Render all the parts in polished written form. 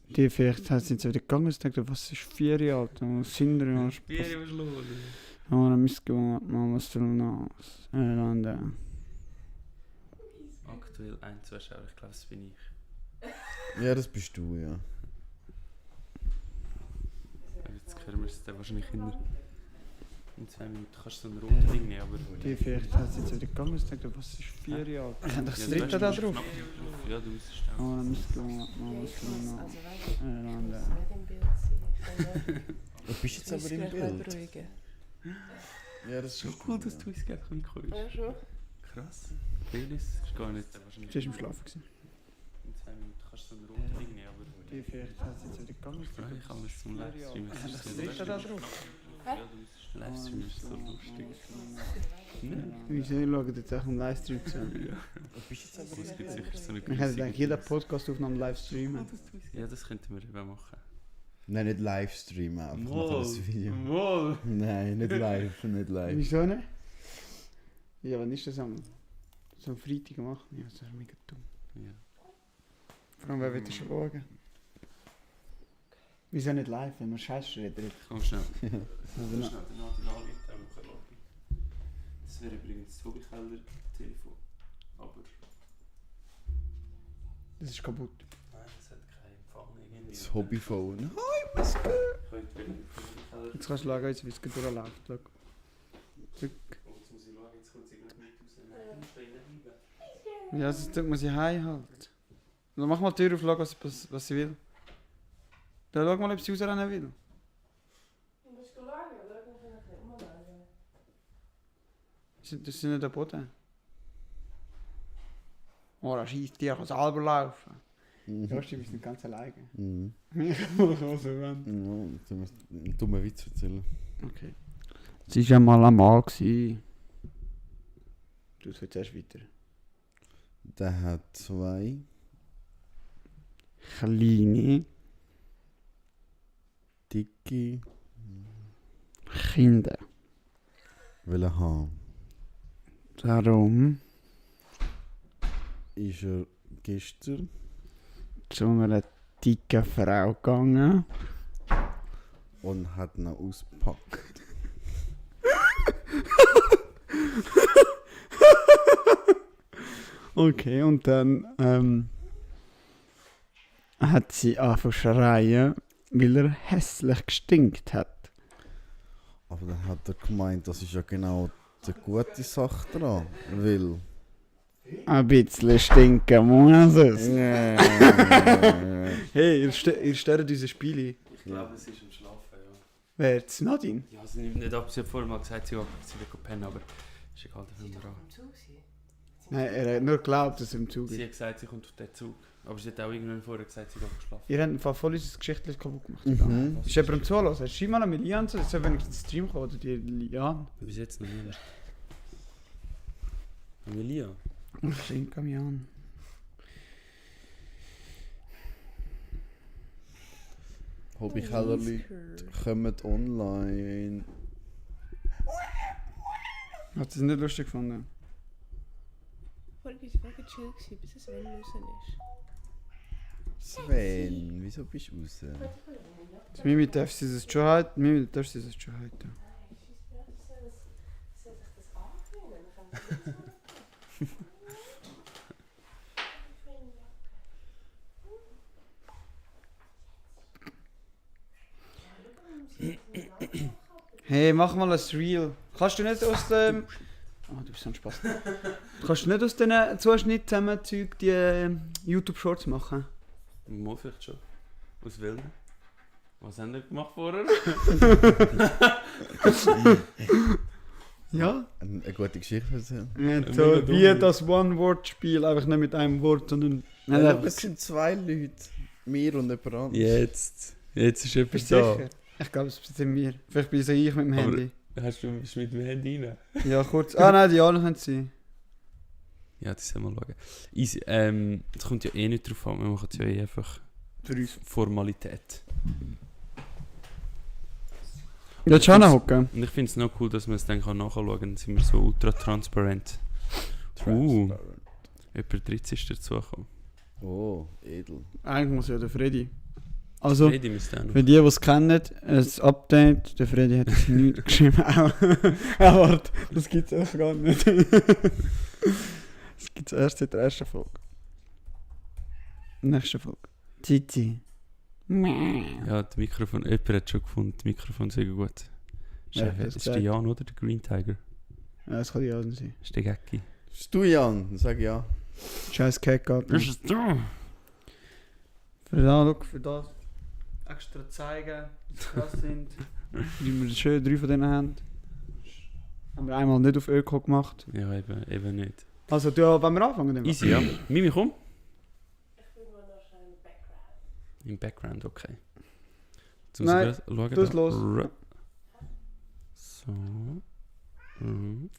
Die vielleicht sind jetzt wieder gegangen und denken, was ist 4 Jahre alt? Was sind wir noch? 4 Jahre was los? Ja, dann müsste man was tun. Landen. Aktuell 1 Zuschauer, ich glaube, das bin ich. Ja, das bist du, ja. Jetzt hören wir es dann wahrscheinlich in 2 Minuten. Kannst du so ein rotes Ding nehmen, aber... Die vielleicht sind jetzt wieder gegangen und denken, was ist 4 Jahre alt? Ich habe doch das dritte da drauf. Ja, du musst es Ja, dann müsste man was tun. Landen. Du bist jetzt aber im Bild. Ja, das ist schon cool, dass du ins Gärtchen kommst. Ja, schon. Krass. Felix, ist gar nicht... Du warst im Schlafen gewesen. In 2 Minuten kannst du so ein rotes Ding nehmen, aber... Die vielleicht sind jetzt wieder gegangen und denken, Ich kann es zum Livestream. ich habe doch das dritte da drauf. Ja, du musst es... Livestream ist so lustig. Wieso schauen jetzt auch einen Livestream zu? Du bist jetzt aber Es im gibt Bild. sicher so eine Ich hätte gedacht, jeder Podcastaufnahme live streamen. Ja, das könnten wir eben machen. Nein, nicht Livestream, einfach machen das Video. Moll! Nein, nicht live, nicht live. Wieso nicht? Ja, wann ist das am Freitag machen? Ja, das wäre mega dumm. Ja. Vor allem, wer will das schon schauen? Wieso nicht live, wenn man Scheiße redet? Komm schnell. Also, Schnell, dann hat die Lage Das wäre übrigens das Hobbykeller Telefon. Aber... das ist kaputt. Nein, das hat keinen Empfang irgendwie. Das Hobbyphone. Könnt ihr Hobbykeller... Jetzt kannst du schauen, wie es durchläuft. Schau. Zurück. Oh, jetzt muss ich schauen, jetzt kommt sie gerade mit raus. Nein, du musst da reinbleiben. Ja, sonst tut man sie heim halt. Dann mach mal die Tür auf, schau, was sie will. Dann schau mal, ob sie rausrennen will. Das sind nicht der Boden. Oh, da schießt die, kann selber laufen. Ja, stimmt, wir sind ganz alleine. Mhm. Ich muss auch so ran. Ja, du musst einen dummen Witz erzählen. Okay. Es war ja mal einmal. Du jetzt erst weiter. Der hat 2 Kleine dicke Kinder. wollen haben. Darum Ist er gestern zu einer dicken Frau gegangen. und hat ihn ausgepackt. Okay, und dann hat sie angefangen zu schreien, weil er hässlich gestinkt hat. Aber dann hat er gemeint, das ist ja genau die gute Sache dran. Weil. Ein bisschen stinken muss es. Hey, ihr stört unsere Spiele. Ich glaube, es ist am Schlafen, ja. Wer? Das Nadine? Ja, sie nimmt nicht ab. Sie hat vorher mal gesagt, sie will pennen, aber ist egal, da hören wir an. Nein, er hat nur geglaubt, dass er im Zug Sie ist. hat gesagt, sie kommt auf den Zug. Aber sie hat auch irgendwann vorher gesagt, sie will schlafen. Ihr habt einfach voll unser Geschichtchen kaputt gemacht. Mhm. Ist jemand am Zuhören? Schreib mal an Milian, so soll wenigstens den Stream kommen, oder die Lian. Bis jetzt noch nicht. Amelia? Schenk mich an. Hobbykellerleute kommen online. Hat sie es nicht lustig gefunden? etwas mega chill gewesen, bis es wenn raus ist. Sven, wieso bist du raus? Mimi darf sie das schon halten. Mimi darf sie das schon halten. Hey, mach mal ein Reel. Kannst du nicht aus dem... Ah, du bist so ein Spaß. Kannst du nicht aus diesen Zuschnitt zusammen Zeug die YouTube-Shorts machen? Mo vielleicht schon. Aus welchen? Was haben wir gemacht vorher? Ja? Eine gute Geschichte erzählen. Ja, Mega so dumm. wie das One-Word-Spiel, einfach nicht mit einem Wort, sondern... Nein, Ja, einfach- aber es sind 2 Leute. Mir und jemand anderes. Jetzt ist jemand Bist du sicher? Ich glaube, es sind wir. Vielleicht bin ich mit dem Aber- Handy. Bist du mit dem Handy rein? Ja, kurz. Ah nein, die anderen können es sein. Ja, das sollen wir schauen. Easy. Es kommt ja eh nicht drauf an, wir machen es ja eh einfach Für uns. Formalität. Ja, schon hocken. Und ich finde es noch cool, dass man es dann nachschauen kann. Dann sind wir so ultra transparent. Transparent. Jemand Drittes ist dazugekommen. Oh, edel. Eigentlich muss ja der Freddy. Also, Freddy müsste auch noch. für die, die es kennen, ein Update. Der Freddy hat jetzt nichts geschrieben. Warte, das gibt es echt gar nicht. Das gibt es erst in der ersten Folge. Nächste Folge. Titi. Ja, das Mikrofon, jemand hat schon gefunden, das Mikrofon sehr gut. Ja, Das das ist gesagt. der Jan oder der Green Tiger? Ja, das kann ja auch sein. Das ist der Gecki. Bist du Jan? Dann sag ja. Scheiß Catgarten. ist du? Für das, schau, für das extra zeigen, wie sie krass sind. Wie wir schön 3 von denen haben. Haben wir einmal nicht auf Öko gemacht. Ja, eben nicht. Also, du, wenn wir anfangen, dann Easy, ja. Mimi, komm. Ich bin mal noch schnell im Background. Im Background, okay. Jetzt Nein, muss ich schauen. du es da. los. So. Mhm.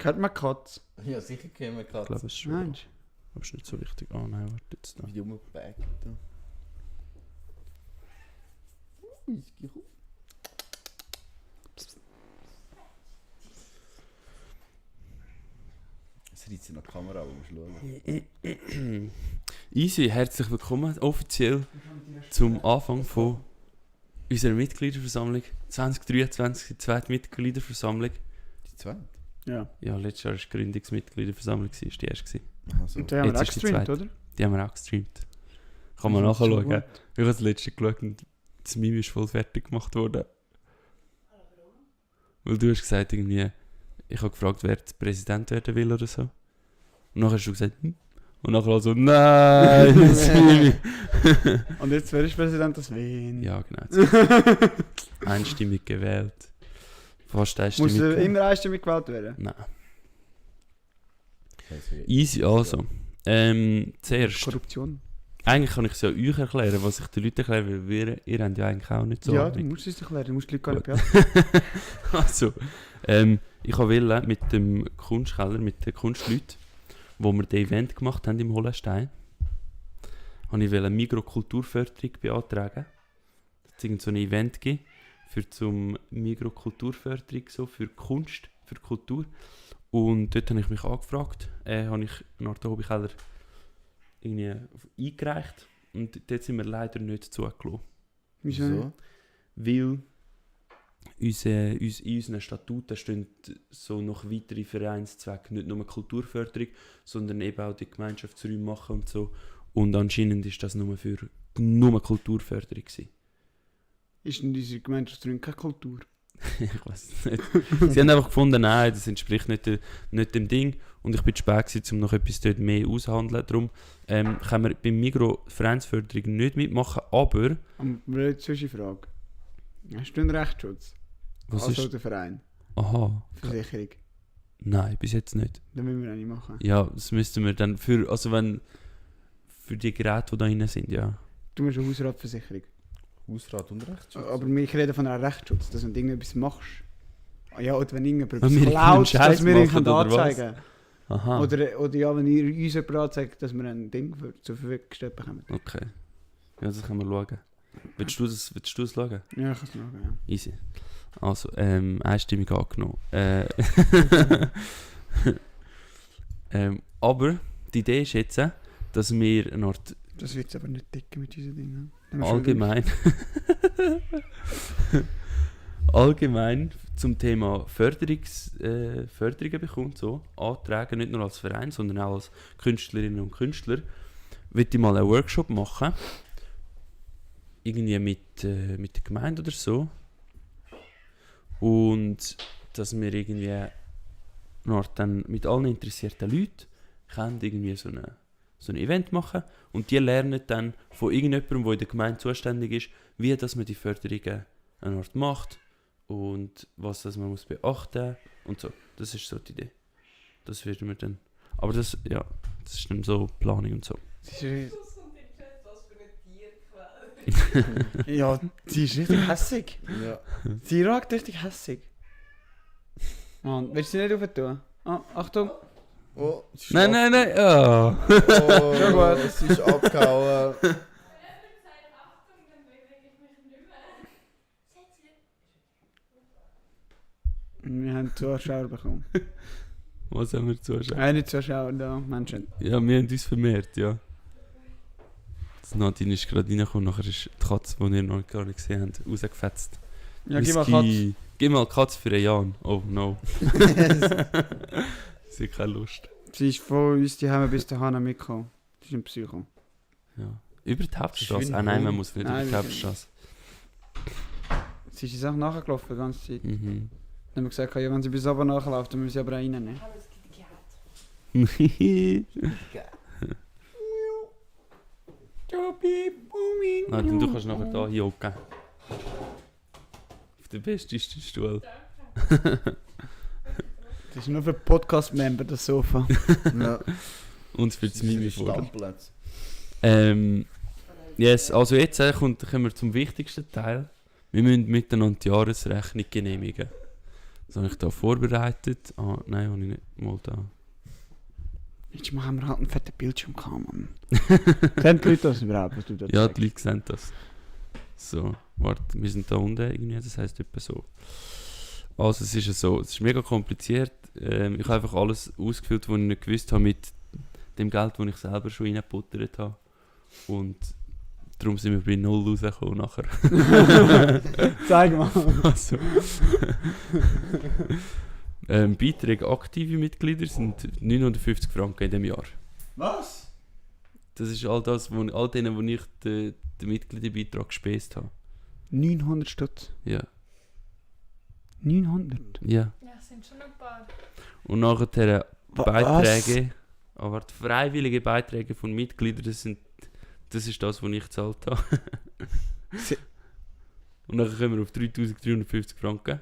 Hört man Katz? Ja, sicher käme Ich glaube, es ist schon. Meinst Aber es ist nicht so richtig. Ah, nein, warte jetzt da. Wie dumm Bag da. Whisky. Es reizt in der Kamera, aber musst schauen. Easy, herzlich willkommen offiziell zum Anfang von unserer Mitgliederversammlung 2023, die zweite Mitgliederversammlung. Die zweite? Ja. Ja, letztes Jahr war die Gründungsmitgliederversammlung, das war die erste. Aha, so. Und den haben wir Jetzt auch ist die gestreamt, zweite. oder? Die haben wir auch gestreamt. Kann man Das ist so nachschauen. gut. Ich habe das letzte geschaut und das Meme ist voll fertig gemacht worden. Weil du hast gesagt, irgendwie, ich habe gefragt, wer der Präsident werden will oder so. Und nachher hast du gesagt, hm. Und nachher also, nein, das Meme. Und jetzt, wer ist Präsident des Wien? Ja, genau. Einstimmig gewählt. Fast einstimmig Muss gewählt. immer einstimmig gewählt werden? Nein. Scheiße. Easy, also. Zuerst. Korruption. Eigentlich kann ich es ja euch erklären, was ich den Leuten erkläre, weil ihr habt ja eigentlich auch nicht so Ja, du Ahnung. musst es erklären, du musst die Leute gar Gut. nicht beachten. Also, ich wollte mit dem Kunstkeller, mit den Kunstleuten, wo wir das Event gemacht haben im Hollenstein, habe ich eine Mikrokulturförderung beantragen. Es hat so ein Event gegeben für zum Mikrokulturförderung, so für Kunst, für Kultur. Und dort habe ich mich angefragt, habe ich nach der Hobbykeller irgendwie eingereicht und dort sind wir leider nicht zugelassen. Wieso? Wieso? Weil in unseren Statuten stehen so noch weitere Vereinszwecke, nicht nur Kulturförderung, sondern eben auch die Gemeinschaftsräume machen und so. Und anscheinend ist das nur für nur Kulturförderung gewesen. Ist in dieser Gemeinschaftsräume keine Kultur? Ich weiß es nicht. Sie haben einfach gefunden, nein, das entspricht nicht dem Ding. Und ich bin zu spät gewesen, um noch etwas dort mehr auszuhandeln. Darum können wir beim Migro Vereinsförderung nicht mitmachen, aber... Eine Zwischenfrage. Hast du einen Rechtsschutz? Was Also ist... der Verein? Aha. Versicherung? Nein, bis jetzt nicht. Dann müssen wir eine machen. Ja, das müssten wir dann für... Also wenn... Für die Geräte, die da drin sind, ja. Du musst eine Hausratversicherung. Hausrat und Rechtsschutz. Aber ich rede von einem Rechtsschutz, dass wenn du irgendetwas machst. Ah ja, oder wenn irgendjemand Wenn etwas wir klaut, einen Scheiß dass wir ihn machen, oder was? anzeigen Aha. oder ja, wenn ihr uns jemand anzeigt, dass wir ein Ding zur Verfügung gestellt bekommen. Okay. Ja, das können wir schauen. Willst du das schauen? Ja, ich kann es machen, ja. Easy. Also, einstimmig angenommen. Aber die Idee ist jetzt, dass wir eine Art Das wird aber nicht dicker mit diesen Dingen. allgemein zum Thema Förderungen bekommt, so Anträge, nicht nur als Verein, sondern auch als Künstlerinnen und Künstler, würde ich mal einen Workshop machen, irgendwie mit der Gemeinde oder so, und dass wir irgendwie dann mit allen interessierten Leuten können irgendwie so ein Event machen und die lernen dann von irgendjemandem, der in der Gemeinde zuständig ist, wie dass man die Förderungen eine Art macht und was das man muss beachten und so. Das ist so die Idee. Das werden wir dann. Aber das ist dann so Planung und so. Ja, die ist richtig hässig. Ja. Sie ragt richtig hässig. Mann, willst du sie nicht aufentun? Ah, Achtung! Oh, es ist Nein. Oh. Oh, Schon gut. es ist abgehauen. Wir haben Zuschauer bekommen. Was haben wir zuschauen? Nicht Zuschauer, da, Menschen. Ja, wir haben uns vermehrt, ja. Das Nadine ist gerade reingekommen, nachher ist die Katze, die ihr noch gar nicht gesehen habt, rausgefetzt. Ja, gib mal Katz. Gib mal Katze für einen Jan. Oh no. Sie hat keine Lust. Sie ist von uns, die haben wir bis dahin mitgekommen. Sie ist ein Psycho. Ja. Über die Hauptstraße? Schön Ah nein, man Hund. muss nicht Nein, über die wir- Hauptstraße. Sie ist uns auch nachgelaufen die ganze Zeit. Mhm. Dann haben wir gesagt, ja, wenn sie bis oben nachläuft, dann müssen sie aber reinnehmen. Nadine, du kannst nachher da hocken. Auf den besten Stuhl. Das ist nur für Podcast-Member, das Sofa. Ja. Und für das Mimi vor. Standplatz. Yes, also jetzt kommen wir zum wichtigsten Teil. Wir müssen miteinander die Jahresrechnung genehmigen. Das habe ich da vorbereitet. Ah, nein, habe ich nicht mal da. Jetzt haben wir halt einen fetten Bildschirm gehabt, Mann. Sehen die Leute das überhaupt, was du da Ja, sagst? die Leute sehen das. So, warte, wir sind da unten irgendwie, das heisst etwa so. Also es ist ja so, es ist mega kompliziert. Ich habe einfach alles ausgefüllt, was ich nicht gewusst habe mit dem Geld, das ich selber schon reingebuttert habe. Und darum sind wir bei 0 rausgekommen nachher. Zeig mal. Also. Beiträge aktive Mitglieder sind 950 Franken in diesem Jahr. Was? Das ist all denen, wo ich den Mitgliederbeitrag gespeist habe. 900 Stutz. Ja. 900? Ja. Ja, es sind schon ein paar. Und nachher Was? Beiträge, aber die freiwillige Beiträge von Mitgliedern, das ist das, was ich gezahlt habe. Se- Und dann kommen wir auf 3350 Franken.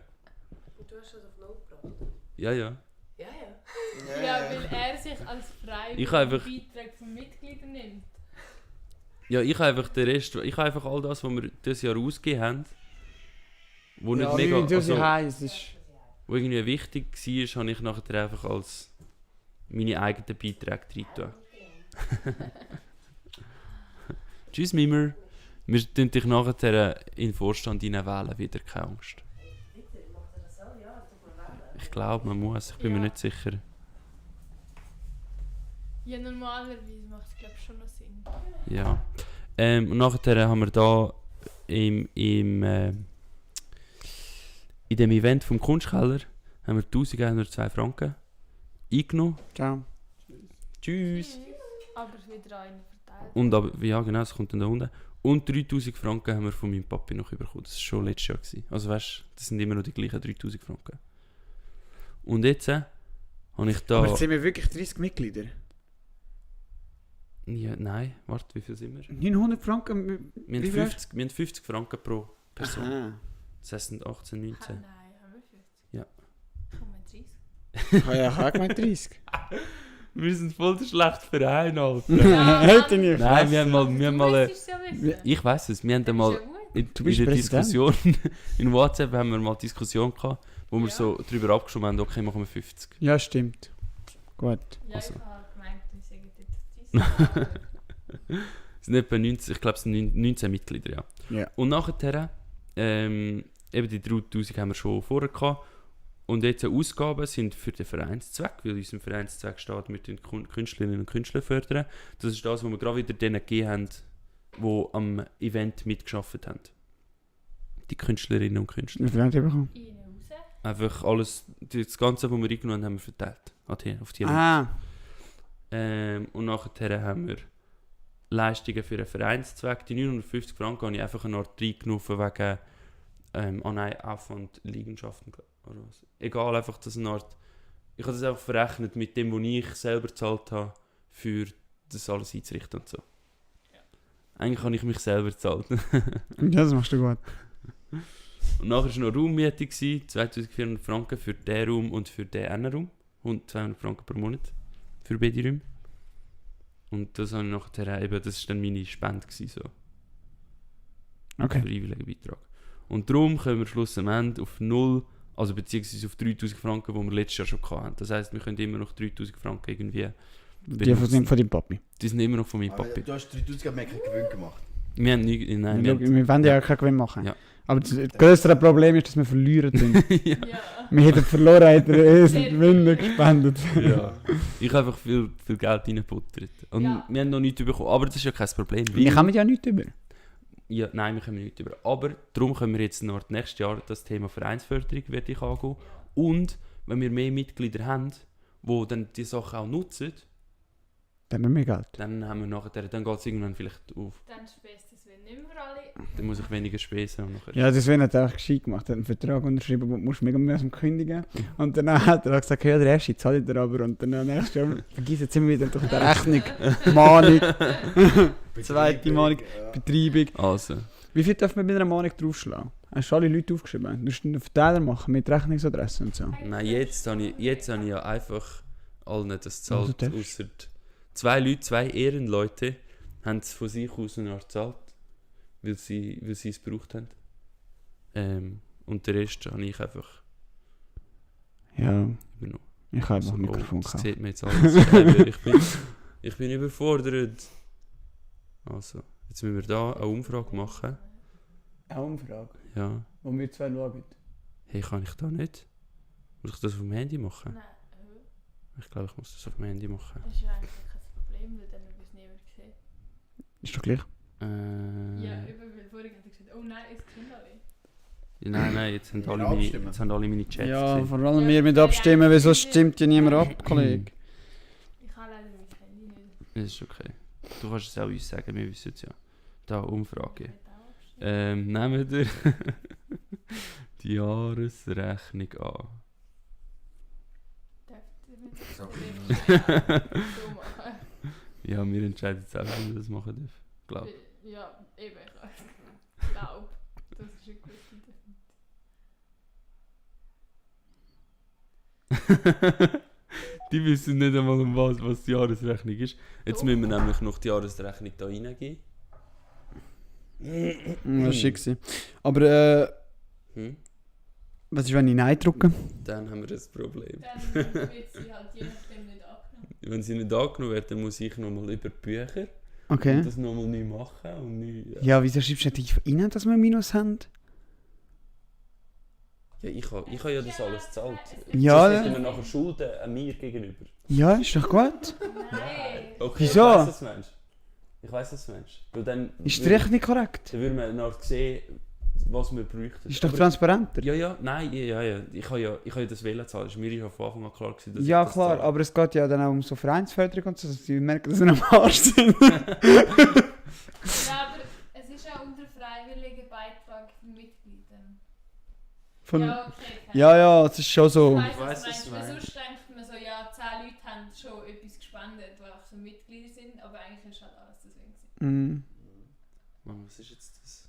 Und du hast das auf 0 gebracht? Ja, ja. Ja, ja. Ja, weil er sich als Ich habe einfach- Beitrag von Mitgliedern nimmt. Ja, ich habe einfach den Rest, ich habe einfach all das, was wir dieses Jahr ausgegeben haben, wo nicht mega, also, heiß ist. wo irgendwie wichtig war, habe ich nachher einfach als meine eigenen Beiträge reingetan. Tschüss Mimer. Wir tun dich nachher in den Vorstand wählen, wieder, keine Angst. Ich glaube, man muss, ich bin mir Ja. nicht sicher. Ja, normalerweise macht es glaube ich schon noch Sinn. Ja. Und nachher haben wir da in dem Event vom Kunstkeller haben wir 1102 Franken eingenommen. Ciao. Tschüss. Aber wieder einen verteilt. Und aber, ja genau, das kommt dann da unten. Und 3000 Franken haben wir von meinem Papi noch bekommen. Das war schon letztes Jahr gewesen. Also weißt, das sind immer noch die gleichen 3000 Franken. Und jetzt habe ich da... Aber jetzt sind wir wirklich 30 Mitglieder. Ja, nein, warte, wie viel sind wir? 900 Franken? Wir haben Wie viel 50 Franken pro Person. Aha. Das heisst, sind 18, 19. Nein, haben wir 50? Ja. Haben wir 30? Ja, ich habe gemeint 30. Wir sind voll der schlechte Verein, Alter. Ja, Hätte Mann. nicht. Nein, wir haben mal Du müsstest ja wissen. ich weiss es, wir haben Das mal ist ja gut. in Du bist der Präsident. Diskussion, in WhatsApp haben wir mal Diskussion gehabt, wo wir Ja. so darüber abgestimmt haben, okay, machen wir 50. Ja, stimmt. Gut. Ja, Also. ich habe gemeint, wir sagen jetzt 30. Es sind etwa 19, ich glaube es sind 19 Mitglieder, ja. Ja. Und nachher, eben die 3000 haben wir schon vorher gehabt. Und jetzt Ausgaben sind für den Vereinszweck, weil in unserem Vereinszweck steht, wir den Künstlerinnen und Künstler fördern. Das ist das, was wir gerade wieder denen gegeben haben, die am Event mitgearbeitet haben. Die Künstlerinnen und Künstler. Wie viel habt ihr bekommen? Rein raus. Einfach alles, das Ganze, was wir eingenommen haben, haben wir verteilt. Auf die Ah, Und nachher haben wir Leistungen für einen Vereinszweck. Die 950 Franken habe ich einfach eine Art reingenommen wegen Aufwand, Liegenschaften oder was. Egal, einfach das eine Art... Ich habe das einfach verrechnet mit dem, was ich selber gezahlt habe, für das alles einzurichten und so. Eigentlich habe ich mich selber gezahlt. ja, das machst du gut. Und nachher war noch Raummiete, 2400 Franken für den Raum und für den anderen Raum. Und 200 Franken pro Monat für beide Räume. Und das habe ich nachher eben, das war dann meine Spende gewesen, so. Okay. Freiwilliger Beitrag. Und darum kommen wir schlussendlich auf 0, also beziehungsweise auf 3000 Franken, die wir letztes Jahr schon hatten. Das heisst, wir können immer noch 3000 Franken irgendwie Die sind von deinem Papi. Die sind immer noch von meinem Aber Papi. du hast 3000 mehr keinen Gewinn gemacht. Wir haben nicht, nein, wir haben, Wir wollen ja keinen Gewinn machen. Ja. Aber das größere Problem ist, dass wir verlieren sind. ja. Ja. Wir hätten verloren, hätten wir Gewinne gespendet. ja. Ich habe einfach viel Geld reingebuttert. Und Ja. wir haben noch nichts bekommen. Aber das ist ja kein Problem. Wir kommen ja nichts über. Ja, nein, wir kommen nicht über. Aber darum können wir jetzt noch nächstes Jahr das Thema Vereinsförderung werde ich angehen. Und wenn wir mehr Mitglieder haben, die dann die Sachen auch nutzen, Dann haben wir mehr Geld. dann haben wir nachher, dann geht es irgendwann vielleicht auf. Dann späßt es nicht mehr für alle. Dann muss ich weniger spesen. Und nachher. Ja, das wäre nicht einfach gescheit gemacht. Er hat einen Vertrag unterschrieben, wo du musst mega mühsam kündigen. Und dann hat er gesagt, ja, der erste zahle ich dir aber. Und dann nächstes Jahr vergiss jetzt immer wieder durch die Rechnung, Mahnung, zweite Mahnung, Betreibung. Also, Wie viel darf man bei einer Mahnung draufschlagen? Hast du alle Leute aufgeschrieben? Du musst einen Verteiler machen mit Rechnungsadresse und so. nein, jetzt habe ich ja einfach allen das Also gezahlt. darfst. Ausser 2 Leute, 2 Ehrenleute, haben es von sich aus eine Art gezahlt, weil sie es gebraucht haben. Und den Rest habe ich einfach Ja, übernommen. ich habe einfach Also, ein Mikrofon das gekauft. sieht man jetzt alles. Ich bin überfordert. Also, jetzt müssen wir da eine Umfrage machen. Eine Umfrage, Ja. wo wir zwei schauen. Hey, kann ich da nicht? Muss ich das auf dem Handy machen? Nein, Ich glaube, ich muss das auf dem Handy machen. das ist ja eigentlich kein Problem, weil dann wird es niemand sehen. Ist doch gleich. Ja, weil vorhin hat er gesagt, oh nein, es kennen alle. Nein, jetzt haben Ja, alle abstimmen. meine Chats Ja, gesehen. vor allem wir mit abstimmen, weil sonst stimmt ja niemand ab, Kollege. Ich habe leider mein Handy nicht. Das ist okay. Du kannst es auch uns sagen, wir wissen es ja. Da Umfrage. Ich will auch abstimmen. Nehmen wir die Jahresrechnung an. Dürft ihr mir das So. Problem so machen? Ja, wir entscheiden jetzt auch, wie wir das machen dürfen. Glaub. Ja, eben, ich glaube, das ist eine gute Definition. Die wissen nicht einmal, was die Jahresrechnung ist. Jetzt Doch. müssen wir nämlich noch die Jahresrechnung da reingeben. Das war schick gewesen. Aber was ist, wenn ich Nein drücke? Dann haben wir das Problem. Dann wird sie halt je nachdem nicht abgenommen. Wenn sie nicht angenommen wird, dann muss ich nochmal über die Bücher Okay. und das nochmal neu machen. Und neu, Ja, wieso schreibst du nicht rein, dass wir Minus haben? Ja, ich habe ja das alles gezahlt. Ja, Sonst hätten wir nachher Schulden an mir gegenüber. Ja, ist doch gut. Nein! Okay, Wieso? Ich weiss, was du meinst. Ich weiss, was du meinst. Weil dann Ist die Rechnung korrekt? Dann würde man noch sehen, was wir bräuchten. Ist doch Aber- transparenter. Ja, nein, ja. Ich habe ja das Wählen zahlen. Das war mir ja von Anfang an klar gewesen, dass Ja, ich das klar, zahle. aber es geht ja dann auch um so Vereinsförderung und so, dass sie merken, dass sie am Arsch sind. Ja, aber es ist ja unter freiwilligen Beitrag von Mitgliedern. Von, Ja, okay. ja, es ist schon so. Ich weiss, weiss, was was du du meinst. Weil meinst. sonst denkt man so, ja, 10 Leute haben schon etwas gespendet, die auch so Mitglieder sind, aber eigentlich ist halt alles deswegen gewesen. Mm. Mann, was ist jetzt das?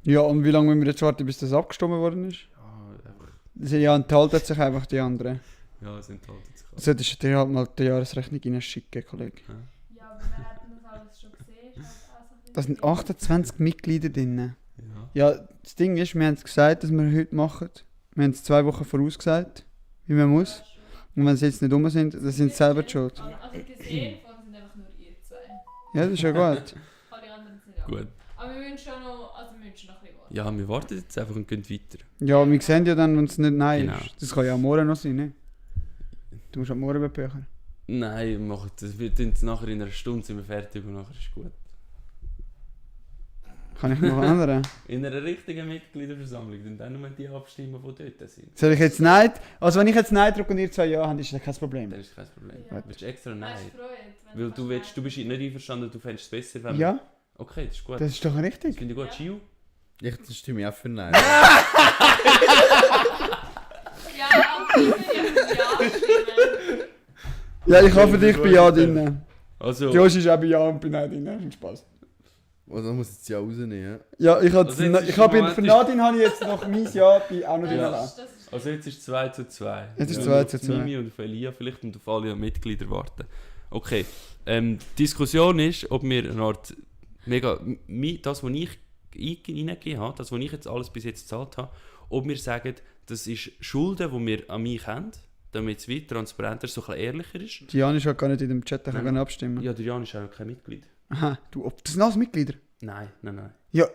Ja, und wie lange müssen wir jetzt warten, bis das abgestimmt worden ist? Ja, einfach. Ja, enthalten sich einfach die anderen. Ja, es enthalten sich alles. Solltest du dir halt mal die Jahresrechnung reinschicken, Kollege. Ja, aber wir hätten das alles schon gesehen. Ist halt auch so ein Da sind bisschen- 28 Mitglieder drin. Ja. Ja, das Ding ist, wir haben es gesagt, dass wir heute machen. Wir haben es 2 Wochen vorausgesagt, wie man muss. Ja, schon. Und wenn sie jetzt nicht rum sind, dann sind sie selber die schuld. Also gesehen von sind einfach nur ihr zwei. Ja, das ist ja gut. Alle anderen sind nicht an. Gut. Aber wir müssen schon noch, also wir müssen schon noch ein bisschen warten. Ja, wir warten jetzt einfach und gehen weiter. Ja, wir sehen ja dann, wenn es nicht nein Genau. ist. Das kann ja am Morgen noch sein, ne? Du musst am Morgen bepöchern. Nein, wir machen das. Wir tun es nachher in einer Stunde sind wir fertig und nachher ist gut. Kann ich noch ändern? In einer richtigen Mitgliederversammlung, dann nur die abstimmen, die dort sind. Soll ich jetzt Nein? Also wenn ich jetzt Nein drücke und ihr 2 Ja habt, ist das kein Problem. Dann ist kein Problem. Ja. Willst du extra Nein? Hast du Freude, wenn Weil du bist nicht einverstanden, du fändest es besser, wenn wir... Ja, Okay, das ist gut. das ist doch Das richtig. finde ich gut. Ja. Gio? Ich stimme auch für Nein. Ja, auch ich will ja stimmen. Ja, ich habe für dich bei Ja drin. Also, Josh ist auch bei Ja und bei Nein drin. Das ist Spaß. Und dann muss ich jetzt ja rausnehmen. Ja, ich habe Also jetzt ist hab im für Moment- Nadine habe ich jetzt noch mein Ja bei auch noch drin Ja. lassen. Das ist also jetzt ist 2:2. Jetzt ist Wir 2:2. müssen auf Mimi und auf Elia vielleicht und auf alle Mitglieder warten. Okay, die Diskussion ist, ob wir eine Art mega... Das, was ich reingegeben habe, das, was ich jetzt alles bis jetzt gezahlt habe, ob wir sagen, das ist Schulden, die wir an mich haben, damit es wie transparenter, so ein bisschen ehrlicher ist. Die Jan ist ja gar nicht in dem Chat, der kann Nein. gar nicht abstimmen. Ja, der Jan ist auch kein Mitglied. Aha, du, ob das sind alles Mitglieder? Nein. Ja,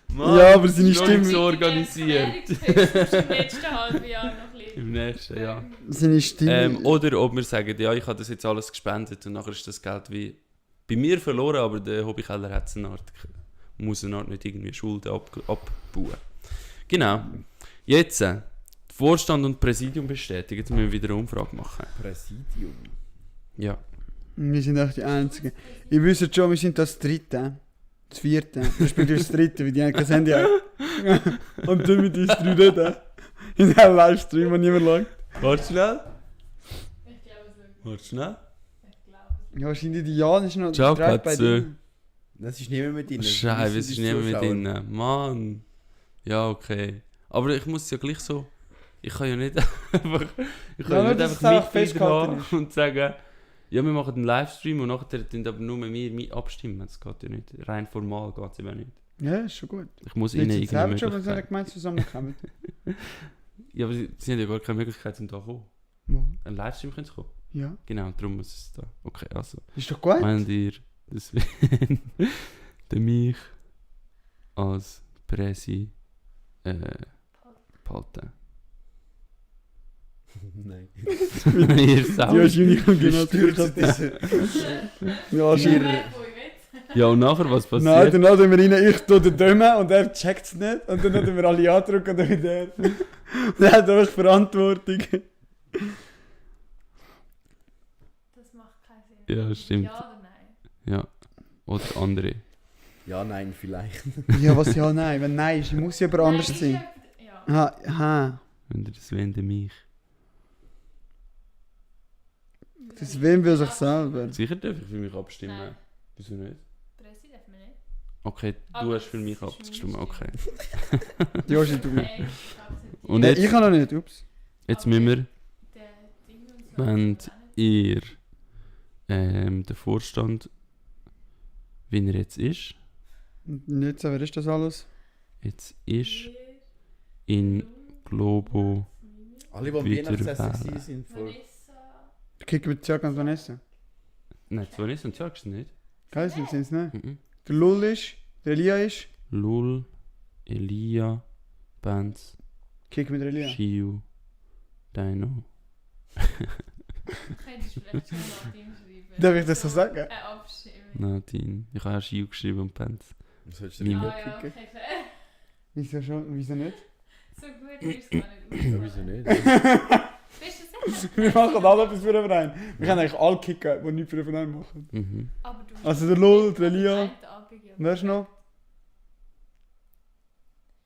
Mann, Ja, aber seine ist noch Stimme- nicht so organisiert. Im letzten halben Jahr noch ein bisschen. Im nächsten, ja. seine Stimme. Oder ob wir sagen, ja, ich habe das jetzt alles gespendet und nachher ist das Geld wie bei mir verloren, aber der Hobbykeller hat eine Art, muss eine Art nicht irgendwie Schulden abbauen. Genau. Jetzt, Vorstand und Präsidium bestätigen. Jetzt müssen wir wieder eine Umfrage machen. Präsidium. Ja. Wir sind echt die Einzigen. Ihr wisst schon, wir sind das Dritte. Das Vierte. Respektive das Dritte, weil die haben kein Handy haben. Und dann mit uns 3 reden. In einem Livestream, wo niemand schaut. Warte schnell. Ich glaube so. Warte schnell. Ich glaube. Ja, wahrscheinlich die Jan ist noch Ciao, direkt bei Katze. dir. Das ist niemand mit ihnen. Scheiße, es ist niemand mit ihnen. drin. Mann. Ja, okay. Aber ich muss ja gleich so... Ich kann ja nicht einfach... Ich kann Ja, ja nicht dass es einfach einfach Mitglieder festgehalten haben und sagen... Ja, wir machen einen Livestream und nachher tun aber nur wir abstimmen. Das geht ja nicht. Rein formal geht es eben nicht. Ja, ist schon gut. Ich muss Jetzt ihnen sind sie selber irgendeine schon, wenn sie eine Möglichkeit... Gemeindeversammlung kommen. Ja, aber sie haben ja gar keine Möglichkeit, um da zu kommen. Mal. Ein Livestream können sie kommen. Ja, Genau, darum muss es da. Okay, also... ist doch gut. Meint ihr, das der mich als Präsi behalten? Nein. Ihr Die Sau. hast Unicorn genau Stürzt zurück. diese. Ja, schier. Ja, und nachher, was Nein, passiert? dann laden wir rein, ich tue den Dömen und er checkt es nicht. Und dann laden wir alle andrücken und dann wieder er. Und er hat einfach Verantwortung. Das macht keinen Sinn. Ja, stimmt. Ja oder nein? Ja. Oder andere. Ja, nein, vielleicht. Ja, was ja, nein. Wenn nein ist, muss ja jemand anders Nein, sein. ist ja- Ja. Aha, aha. Wenn ihr das wollt, dann mich. Das wem will sich selber. Sicher darf ich für mich abstimmen. Nein. Wieso nicht? Präsi darf man nicht. Okay, Aber du hast für es mich ist für mich abgestimmt. Okay. Joshi, du. Nein, ich glaube es nicht. Und Nein, jetzt, ich kann noch nicht, ups. jetzt müssen wir, Der Ding und so. wenn ihr der Vorstand, wie er jetzt ist, Und jetzt, wer ist das alles? jetzt ist in Globo. Alle, die am Wieder Weihnachtsessen wählen. sind, voll. Vanessa. Kicken wir Jörg und Vanessa. Nein, zwei nicht und sagst du nicht. Geil, sind sie es nicht? Mhm. Der Lull ist, der Elia ist. Lul, Elia, Benz, Kicken mit der Elia. Shiu, Dino. Könntest du vielleicht schon Nadine schreiben? Darf ich das so sagen? Abstimmen. Nadine. Ich habe auch Shiu geschrieben und Benz. Was sollst du Mimi. denn Ah ja, okay, kicken? fair. Wieso schon? Wieso nicht? So gut ist es gar nicht. Ja, wieso nicht? Bist du sicher? Wir machen alle etwas für den Verein. Wir können eigentlich alle kicken, die nichts für den Verein machen. Mhm. Aber du Also der Lull, der Elia. Einen abgegeben. Wer ist noch?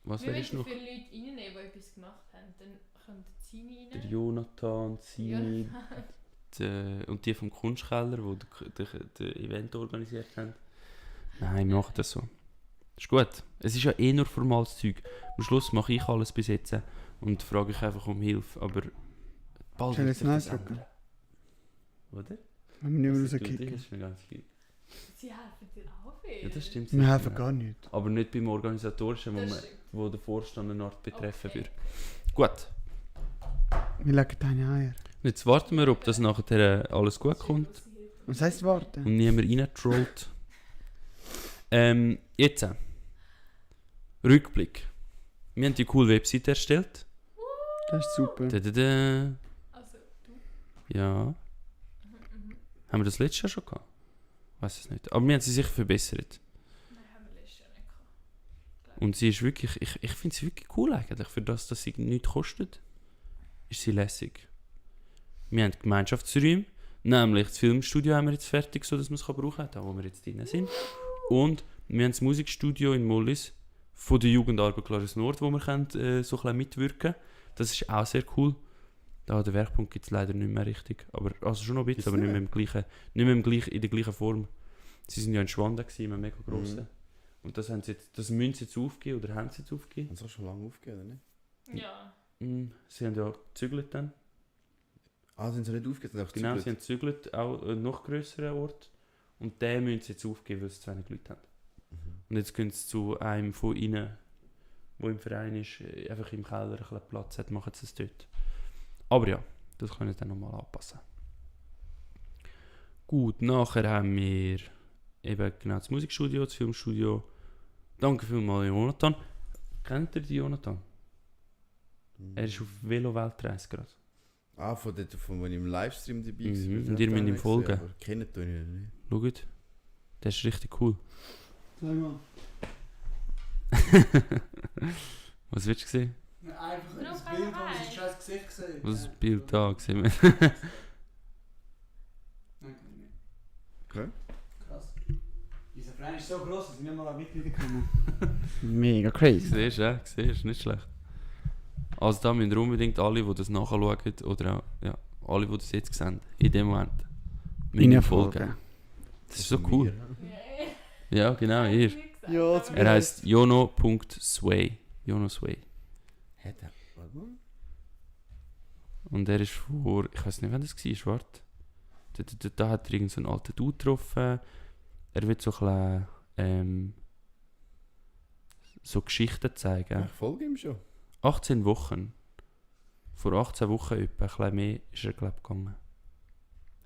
Was Wir wäre möchten noch? viele Leute reinnehmen, die etwas gemacht haben. Dann kommt Zini Der rein. Jonathan, Sini und die vom Kunstkeller, die das Event organisiert haben. Nein, wir machen das so. Ist gut. Es ist ja eh nur formales Zeug. Am Schluss mache ich alles bis jetzt und frage ich einfach um Hilfe. Aber bald Soll ich wird jetzt sich das Nein drücken? ändern. Oder? Wenn wir nicht mehr Das tut rauskicken. dich, ist mir ganz viel. Sie helfen dir auch viel. Ja, das stimmt. Wir sicher, helfen ja. gar nicht. Aber nicht beim Organisatorischen, Das stimmt. wo der Vorstand eine Art betreffen Okay. würde. Gut. Wir legen deine Eier. Jetzt warten wir, ob das nachher alles gut kommt. Was heisst warten? und niemand reintrollt. Jetzt. Rückblick. Wir haben die coole Webseite erstellt. Das ist super. Da. Also, du. Ja. Haben wir das letztes Jahr schon gehabt? Weiß es nicht. Aber wir haben sie sicher verbessert. Nein, haben wir letztes Jahr nicht gehabt. Und sie ist wirklich, ich finde sie wirklich cool eigentlich. Für das, dass sie nichts kostet, ist sie lässig. Wir haben Gemeinschaftsräume, nämlich das Filmstudio haben wir jetzt fertig, so dass wir es brauchen kann, da wo wir jetzt drin sind. Und wir haben das Musikstudio in Mollis von der Jugendarbeit Klares Nord, wo wir können, so ein bisschen mitwirken können. Das ist auch sehr cool. Da den Werkpunkt gibt es leider nicht mehr richtig. Aber, also schon noch ein bisschen, aber nicht mehr, in der gleichen Form. Sie waren ja in Schwanden, im mega grossen. Und das müssen sie jetzt aufgeben, oder haben sie jetzt aufgegeben? Haben sie auch schon lange aufgegeben, oder nicht? Ja. Sie haben ja gezügelt dann. Ah, sind sie nicht aufgegeben? Sie Genau, sie haben gezügelt, auch einen noch grösseren Ort. Und den müssen sie jetzt aufgeben, weil sie zu wenig Leute haben. Und jetzt gehen sie zu einem von ihnen, der im Verein ist, einfach im Keller ein bisschen Platz hat, machen sie es dort. Aber ja, das können wir dann nochmal anpassen. Gut, nachher haben wir eben genau das Musikstudio, das Filmstudio. Danke vielmals, Jonathan. Kennt ihr die Jonathan? Er ist auf Velo-Weltreise gerade. Ah, von wo ich im Livestream dabei Mhm. Und ihr müsst ihm folgen. Kennen tue ich ihn nicht. Schaut, der ist richtig cool. Sag mal. Was willst du sehen? Einfach Nur das auf Bild, einmal wo rein. das scheiß Gesicht gesehen. Was ist das Bild da gesehen? Nein, kann ich nicht. Okay. Krass. Dieser Verein ist so gross, dass ich nicht mal an Mitglieder kommen. Mega crazy. Siehst du, ja? Siehst du, nicht schlecht. Also da müssen unbedingt alle, die das nachschauen, oder auch, ja, alle, die das jetzt sehen, in dem Moment, müssen ihm folgen. Das ist so cool. Ja, genau, hier. Ja, Er heisst jono.sway. Jono Sway. Hat er? Warte mal. Und er ist vor, ich weiß nicht, wann das war, warte. Da hat er irgend so einen alten Dude getroffen. Er will so ein bisschen, so Geschichten zeigen. Ich folge ihm schon. 18 Wochen. Vor 18 Wochen etwa, ein bisschen mehr, ist er glaub gegangen.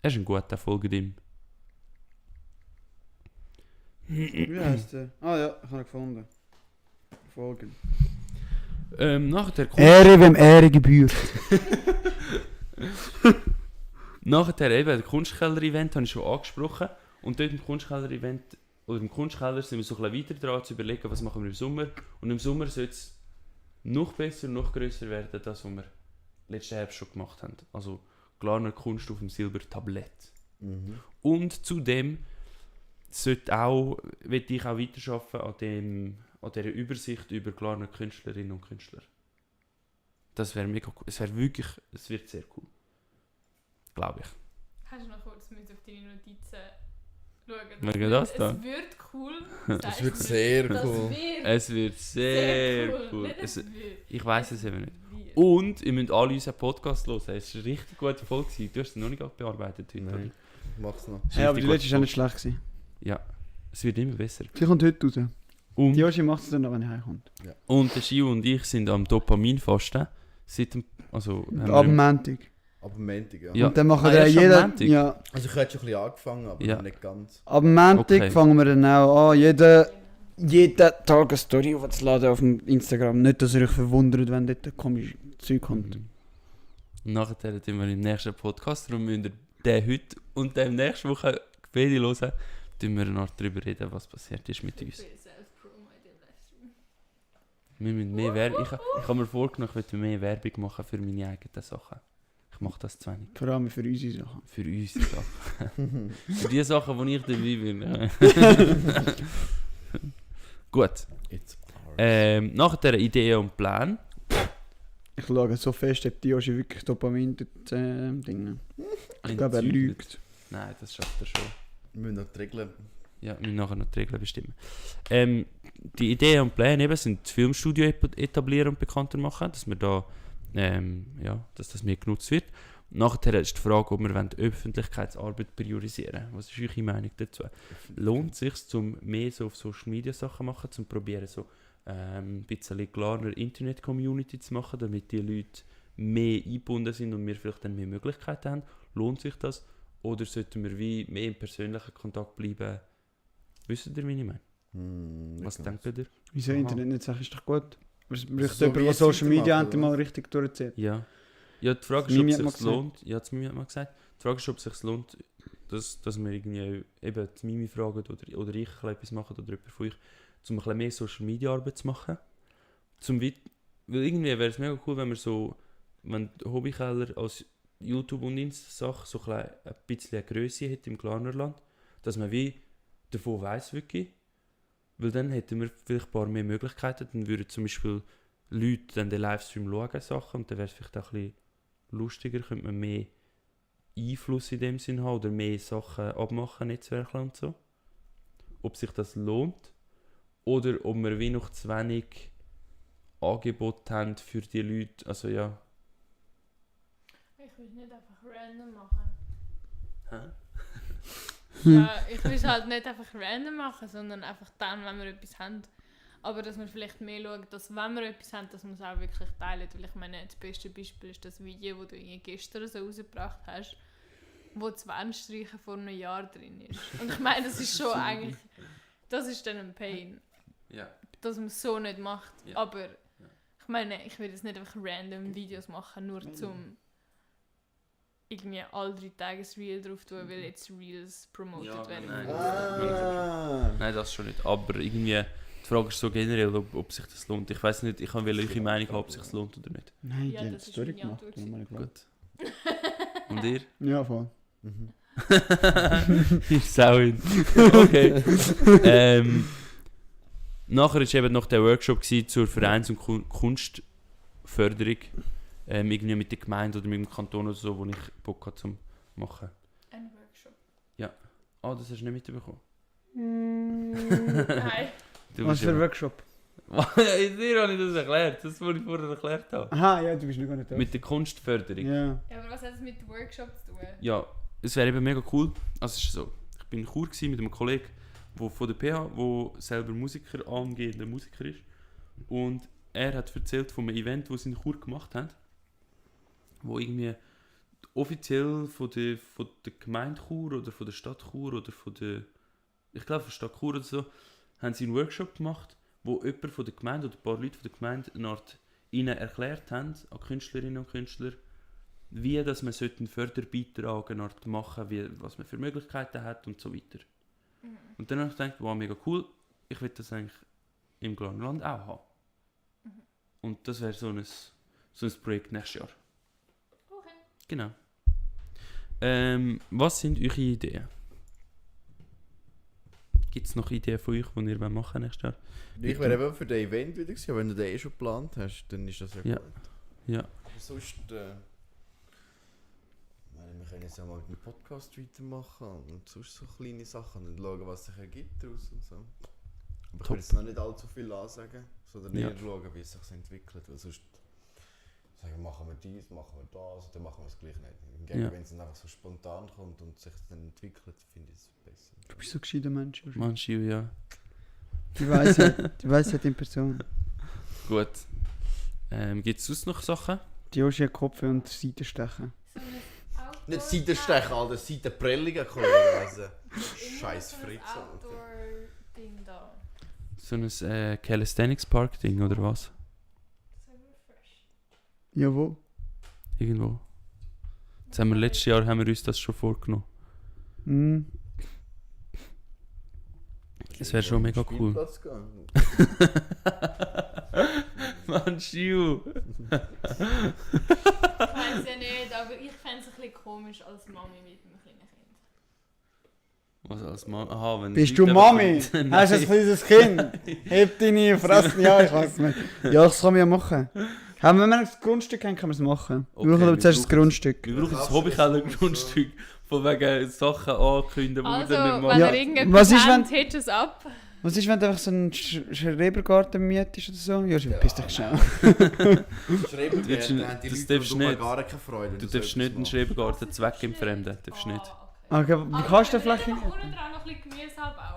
Er ist ein guter, folgt ihm. Wie heisst der? Ah ja, ich habe ihn gefunden. Folgen. Nachher Ehre, wem Ehre gebührt. Nachher eben, das Kunstkeller-Event habe ich schon angesprochen. Und dort im Kunstkeller-Event, oder im Kunstkeller sind wir so ein bisschen weiter dran zu überlegen, was machen wir im Sommer. Und im Sommer soll es noch besser, noch grösser werden, das, was wir letzten Herbst schon gemacht haben. Also Glarner Kunst auf dem Silbertablett. Und zudem will ich auch weiterarbeiten an dieser Übersicht über Glarner Künstlerinnen und Künstler. Das wäre mega cool. Es wird sehr cool. Glaube ich. Hast du noch kurz auf deine Notizen schauen? Wegen das da? Es wird cool. Das wird sehr cool. Es wird sehr cool. Nicht, es wird. Ich weiss es eben nicht. Wird. Und ihr müsst alle unseren Podcast hören. Es war eine richtig gute Folge. Du hast es noch nicht bearbeitet heute. Nein. oder? Ich mach's noch. Es ist Ja, aber die richtig letzte war gute nicht schlecht gewesen. Folge. Ja, es wird immer besser. Die kommt heute raus. Und, Die Joshi macht es dann, wenn er heimkommt. und der Gio und ich sind am Dopaminfasten. Seit dem, also, haben wir Ab im- Montag. Ab dem Montag, ja. Ja. Und dann machen Ah, wir erst am jeder... Montag? Ja. Also ich hätte schon ein bisschen angefangen, aber Ja. nicht ganz. Ab Montag Okay. fangen wir dann auch an, jeden Tag eine Story aufzuladen auf dem Instagram. Nicht, dass ihr euch verwundert, wenn dort komisches Zeug kommt. Und nachher tun wir im nächsten Podcast, darum müsst ihr den heute und den nächste Woche beide hören, tun wir noch darüber reden, was passiert ist mit uns. Wir müssen mehr Werbung. Ich habe mir vorgenommen, ich will mehr Werbung machen für meine eigenen Sachen. Ich mache das zu wenig. Vor allem für unsere Sachen. Für unsere Sachen. Für die Sachen, wo ich dabei bin. Gut. It's ours. Nach der Idee und Plan. Ich schaue so fest, ob die Joshi wirklich Dopamin-Dinge. Ich glaube, er lügt. Nein, das schafft er schon. Wir müssen noch die Regeln. Ja, wir müssen nachher noch die Regeln bestimmen. Die Idee und Pläne eben sind das Filmstudio etablieren und bekannter machen, dass wir da, dass das mehr genutzt wird. Nachher ist die Frage, ob wir Öffentlichkeitsarbeit priorisieren wollen. Was ist eure Meinung dazu? Lohnt es sich, um mehr so auf Social Media Sachen zu machen, zum probieren so ein bisschen klarer Internet-Community zu machen, damit die Leute mehr eingebunden sind und wir vielleicht dann mehr Möglichkeiten haben? Lohnt sich das? Oder sollten wir wie mehr im persönlichen Kontakt bleiben? Wisst ihr, wie ich meine? Was denkt ihr? Wieso Aha. Internet nicht sagen, ist doch gut. Was bricht So jemand, wie der es Social Media weitermachen, endlich mal oder? richtig durchzieht? Ja. Ja, die Frage Das ist, ob Mimi es hat mal sich lohnt. Ja, das Mimi hat mal gesagt. Die Frage ist, ob es sich lohnt, dass wir irgendwie eben die Mimi fragen oder ich etwas machen oder jemand von euch, um ein bisschen mehr Social Media Arbeit zu machen. Weil irgendwie wäre es mega cool, wenn Hobbykeller als YouTube und Insta-Sache so ein bisschen eine Grösse hat im Glarnerland, dass man wie davon weiss wirklich. Weil dann hätten wir vielleicht ein paar mehr Möglichkeiten. Dann würden zum Beispiel Leute dann den Livestream schauen, Sachen, und dann wäre es vielleicht auch ein bisschen lustiger, könnte man mehr Einfluss in dem Sinn haben oder mehr Sachen abmachen, Netzwerke und so. Ob sich das lohnt oder ob wir wie noch zu wenig Angebot haben für die Leute. Also ja. Ich will es nicht einfach random machen. Hä? Ja, ich will es halt nicht einfach random machen, sondern einfach dann, wenn wir etwas haben. Aber dass wir vielleicht mehr schauen, dass wenn wir etwas haben, dass wir es auch wirklich teilen. Weil ich meine, das beste Beispiel ist das Video, das du irgendwie gestern so rausgebracht hast, wo das Wandstreichen vor einem Jahr drin ist. Und ich meine, das ist schon eigentlich, das ist dann ein Pain, Ja. dass man es so nicht macht. Ja. Aber ich meine, ich will jetzt nicht einfach random Videos machen, nur zum irgendwie alle 3 Tage ein Reel drauf tun, weil jetzt Reels promoted Ja, werden. nein. Nein, das schon nicht. Aber irgendwie, die Frage ist so generell, ob sich das lohnt. Ich weiß nicht, ich kann eure Meinung haben, ob es sich lohnt oder nicht. Nein, Ja, die haben das es ist meine durchgemacht. Antwort. Nochmal klar. Gut. Und ihr? Ja, voll. Mhm. Ihr Sauin. Okay. Nachher war eben noch der Workshop zur Vereins- und Kunstförderung. Irgendwie mit der Gemeinde oder mit dem Kanton oder so, wo ich Bock hatte zu machen. Ein Workshop. Ah, das hast du nicht mitbekommen? Nein. Du Was bist für ein ja... Workshop? Dir habe ich das erklärt, das, was ich vorher erklärt habe. Aha, ja, du bist noch gar nicht da. Mit der Kunstförderung. Ja. Ja, aber was hat es mit Workshop zu tun? Ja, es wäre eben mega cool. Also es ist so, ich bin in Chur mit einem Kollegen von der PH, der selber angehender Musiker ist. Und er hat erzählt von einem Event, das sie in Chur gemacht haben, wo irgendwie offiziell von der Gemeinde Chur oder von der Stadt Chur oder ich glaube von der Stadt Chur oder so, haben sie einen Workshop gemacht, wo jemand von der Gemeinde oder ein paar Leute von der Gemeinde eine Art ihnen erklärt haben, an Künstlerinnen und Künstler, wie dass man einen Förderbeitrag eine Art machen, was man für Möglichkeiten hat und so weiter. Mhm. Und dann habe ich gedacht, wow, mega cool, ich will das eigentlich im Glarnerland auch haben. Mhm. Und das wäre so ein Projekt nächstes Jahr. Okay. Genau. Was sind eure Ideen? Gibt es noch Ideen von euch, die ihr machen nächstes Jahr? Ich wäre eben für das Event wieder gewesen, wenn du den schon geplant hast, dann ist das ja Ja. gut. Ja. Aber sonst, wir können jetzt ja mal einen Podcast weitermachen und sonst so kleine Sachen und schauen, was sich ergibt daraus und so. Aber ich will jetzt noch nicht allzu viel ansagen, sondern Ja. eher schauen, wie es sich entwickelt, weil sonst sagen, machen wir dies, machen wir das, und dann machen wir es gleich nicht. Hingegen, Ja. wenn es dann einfach so spontan kommt und sich dann entwickelt, finde ich es besser. Du bist so ein gescheiter Mensch. Joshi. Manchmal, ja. Die Weisheit in Person. Gut. Gibt es sonst noch Sachen? Die Joshi hat Kopf und Seiten stechen. So ein Nicht Outdoor- Seitenstechen, Alter, Seitenprellungen, Kollege. Also, scheiß So ein Fritz, Alter. Outdoor-Ding da. So ein Calisthenics Park Ding oder was? So refresh. Jawohl. Irgendwo. Letztes Jahr haben wir uns das schon vorgenommen. Mhm. Es wäre schon mega cool. Spielplatz gehen. Mann, Schiu! Ich weiß ja nicht, aber ich fände es ein bisschen komisch als Mami mit einem kleinen Kind. Was als Mann? Aha, wenn Bist Leute du Mami? einfach- Nein. Hast du ein kleines Kind? Heb deine Fresse. Ja, ich weiß nicht. Ja, das kann man ja machen. Wenn wir das Grundstück haben, können wir es machen. Okay, wir brauchen aber wir zuerst das brauchen- Grundstück. Wir brauchen ein Kaufst du Hobbykeller-Grundstück, von wegen Sachen ankündigen, die Also, wir dann nicht wenn machen. Ja, ihr irgendetwas was ist, habt, hebt es ab. Was ist, wenn du einfach so einen Schrebergarten mietest oder so? Ja, bist dich schnell. Schrebergärten haben die das Leute darfst rundum nicht. gar keine Freude. Du darfst nicht einen Schrebergarten zweckentfremden, darfst nicht. Ah, Okay, wie kannst du da den Fläche? unten dran noch ein bisschen Gemüse abbauen.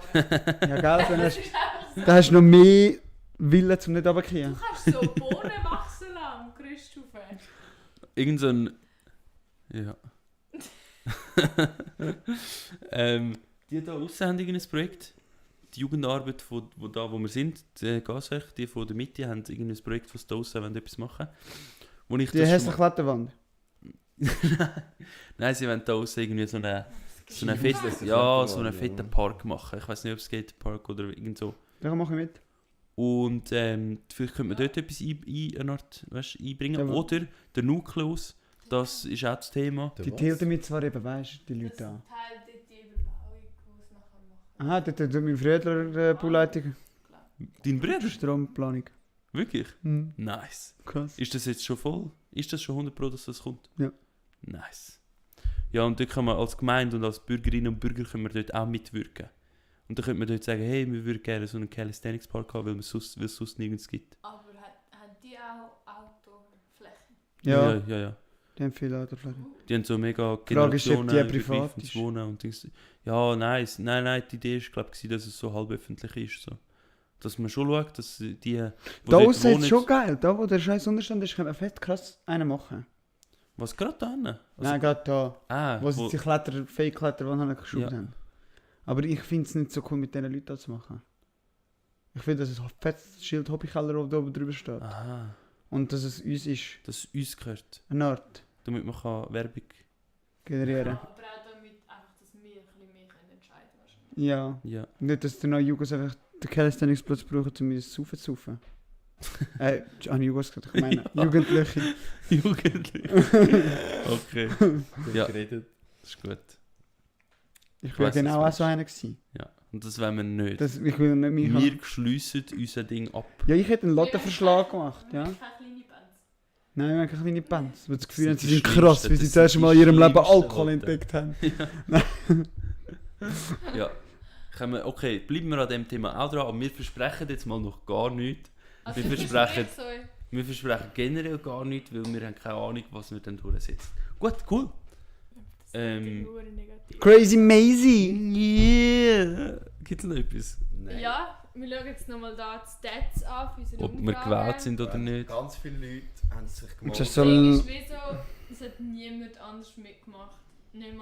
Ja, gell, dann Das hast ist einfach so. du noch mehr Willen, um nicht runterzugehen. Du kannst so Bohnen wachsen lassen, Gerüststufe. Irgend so ein... Ja. Die da aussen haben irgendein Projekt. Die Jugendarbeit, wo wir sind, die Gaswerk, die von der Mitte, haben irgendein Projekt, was da aussen wollen, etwas machen. Wo ich Die das schon hässliche Kletterwand. Nein, sie wollen da aussen irgendwie so einen fetten Park machen. Ich weiß nicht, ob es Skatepark oder irgend so. Da mache ich mit. Und vielleicht könnte man dort etwas einbringen. Ja, Oder der Nukleus, das ist auch das Thema. Die tilten mich zwar eben, weißt du, die Das Leute an. Teil dort die Überbauung, die es nachher machen. Aha, dort tut mein Frödler Bauleitung. Dein Bruder? Stromplanung. Wirklich? Hm. Nice. Krass. Ist das jetzt schon voll? Ist das schon 100%, dass das kommt? Ja. Nice. Ja, und dort kann man als Gemeinde und als Bürgerinnen und Bürger können wir dort auch mitwirken. Und dann könnte man dort sagen, hey, wir würden gerne so einen Calisthenics Park haben, weil es sonst nirgends gibt. Aber haben die auch Autoflächen? Ja, Ja. die haben viele Autofläche. Die haben so mega Frage ist, ob die privat übergreifendes ist. Wohnen und Dings. Ja, nice. Nein, die Idee war, glaube ich, dass es so halb öffentlich ist. So. Dass man schon schaut, dass die Da dort aussen ist wohnen- schon geil. Da, wo der scheiß Unterstand ist, kann man fett krass einen machen. Was, gerade da hinten? Nein, gerade da. Wo sie die Fake-Kletterwand geschoben Ja. haben. Aber ich finde es nicht so cool, mit diesen Leuten zu machen. Ich finde, dass es ein fettes Schild Hobbykeller da oben drüber steht. Aha, Und dass es uns ist. dass es uns gehört. Eine Art Damit man kann Werbung... generieren. Aber auch damit, einfach, dass wir ein bisschen mehr entscheiden können. Ja. Ja. Nicht, dass die neuen Jugos einfach den Calisthenics-Platz brauchen, um uns zu saufen. An Jugos gesagt, ich meine Jugendliche. Jugendliche. Okay. Ja, Geredet. das ist gut. Ich weiss, war genau was auch so einer gewesen. Ja. Und das wollen wir nicht. Ich will nicht mich Wir schliessen unser Ding ab. Ja, ich hätte einen Lottenverschlag gemacht, Wir ja. haben keine kleine Bands. Nein, wir haben keine kleine Bands. Weil das Gefühl haben, Das sie ist sind das krass, Schlimmste, weil sie das das erste ist Mal in ihrem das Leben Schlimmste, Alkohol Leute. entdeckt haben. Ja. Okay, bleiben wir an dem Thema auch dran, aber wir versprechen jetzt mal noch gar nichts. Also, Wir das ist versprechen- nicht so. Wir versprechen generell gar nichts, weil wir haben keine Ahnung, was wir dann durchsetzen. Gut, cool. Das ist nur negativ. Crazy Maisie! Yeah! Gibt es noch etwas? Nein. Ja, wir schauen jetzt nochmal da die Stats an für unsere Ob wir Umfrage. gewählt sind oder nicht? Ganz viele Leute haben sich Das gemeldet. ist Das so Ding ein- ist, wieso, es hat niemand anders mitgemacht. Nicht mal